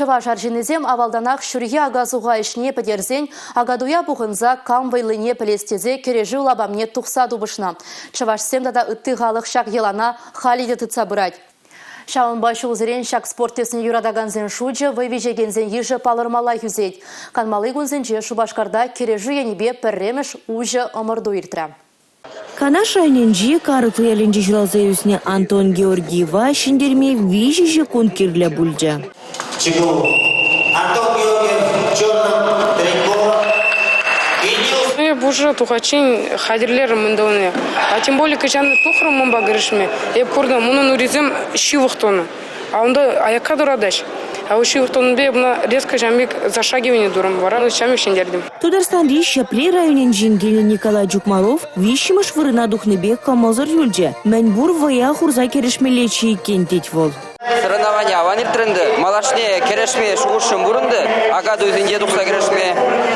Чӑваш арҫыннисем авалтанах ҫурхи ака-суха ӗҫне пӗтерсен Акатуя пухӑнса кам вӑйлине пӗлес тесе кӗрешӳ лапамне тухса тупӑшнӑ. Чӑвашсем тата ытти халӑх ҫак йӑлана халӗ те тытса пырать. Ҫавӑнпа ҫулсерен ҫак спорт тӗсне юратакансен шучӗ, вӑй виҫекенсен йышӗ палӑрмаллах ӳсет. Канмалли кунсенче Шупашкарта кӗрешӳ енӗпе пӗрремӗш уҫӑ ӑмӑрту иртрӗ. Канаш районӗнчи Карӑклӑ ялӗнче ҫуралса ӳснӗ Антон Георгиева ҫӗнтерме 3 ҫеккунт кирлӗ пулчӗ. Антон Георгиев черным трико. Эп уже тухаччен хатӗрлерӗм ӑнтӑлнине. А тем более кӑҫал тухрӑм унпа кӗрешме. Эп куртӑм, унӑн урисем ҫывӑх тунӑ. А унта аякка туратаҫ. А вот ҫывӑх тунипе эп ӑна резко ҫавӑн пек зашагивание турӑм. Вара ҫавӑн пек ҫӗнтертӗм. Тутарстанри Ҫӗпрел районӗнчен килнӗ Николай Чукмаров виҫҫӗмӗш вырӑна тухнипе кӑмӑлсӑр юлчӗ. Мӗнпур вӑя хурса кӗрешмеллеччӗ иккен, тет вӑл. Соревновани аван иртрӗ ӗнтӗ. Малашне кӗрешме шухӑшшӑн пур ӗнтӗ. Акатуйсенче тухса кӗрешме.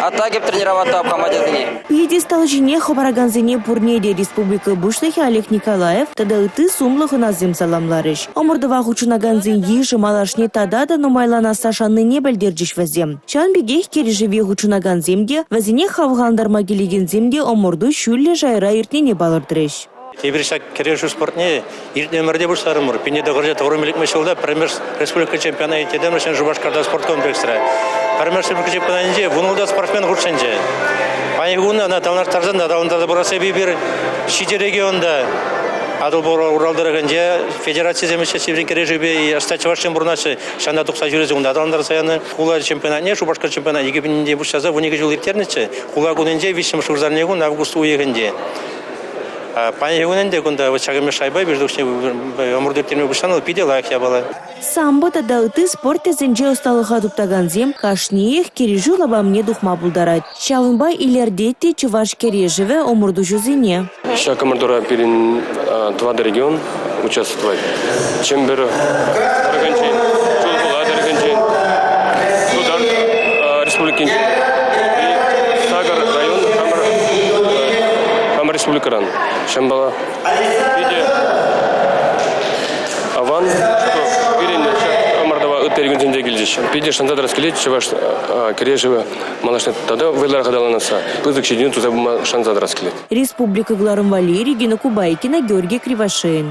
А так эп тренироваться хама тесене. Пьедестал ҫине хӑпаракансене пурне те республика Пуҫлӑхӗ Олег Николаев тата ытти сумлӑ хӑнасем саламларӗҫ. Ӑмӑртӑва хутшӑнакансен йышӗ малашне тата та нумайланасса шаннине пӗлтерчӗҫ вӗсем. Ҫавӑн пекех килӗшӗве хутшӑнакансем те, вӗсене хавхалантарма килекенсем те ӑмӑрту ҫӳллӗ шайра иртнине палӑртрӗҫ. Эпир ҫак кӗрешӳ спортне иртнӗ ӗмӗрте пуҫларӑмӑр. 1995 ҫулта пӗрремӗш республика чемпионатне ирттертӗмӗр Ҫӗнӗ Шупашкарта спорткомплексра. Пӗрремӗш республика чемпионатӗнче 16 спортсмен хутшӑнчӗ. Паянхи кун ӑна танлаштарсан аталантарса пырасси эпир ҫичӗ регионта Атӑлпа Урал тӑрӑхӗнче федерацисем ӗҫлессишӗн кӗрешӳпе ӑста чӑвашсем пурӑнаҫҫӗ. Ҫавна тухса ҫӳресе унта аталантарса янӑ. Хула чемпионатне, Шупашкар чемпионатне 2000 пуҫласа 12 ҫул ирттернӗччӗ. Хула кунӗнче виҫҫӗмӗш вырсарни кун август уйӑхӗнче. Паянхи кун ӗнтӗ кунта вот ҫакӑн пек шайпа эпир тухни ӑмӑрту ирттерме пуҫланӑ питӗ лайӑх япала. Самбо тата ытти спорт тӗсӗнче ӑсталӑха туптакансем кашниех кӗрешӳ лапамне тухма пултарать. Ҫавӑнпа илӗртет те чӑваш кӗрешӗвӗ ӑмӑртуҫӑсене. Ҫак ӑмӑртура пирӗн тӑватӑ регион участвовать. Чӗмпӗр тӑрӑхӗнчен, Чулхула тӑрӑхӗнчен, Тутар Республикинчен и сакӑр район хамӑр, хамӑр республикӑран. Ҫавӑнпа питӗ аван, что пирӗн ҫак ӑмӑртӑва ытти регионсенче килчӗҫ. Питӗ шанса тӑрас килет чӑваш кӗрешӗвӗ малашне тата вӑйлӑрах аталанасса, пысӑк ҫитӗнӳ туса пыма шанса тӑрас килет. Республика кӑларӑм валли Регина Кубайкина, Георгий Кривошеин.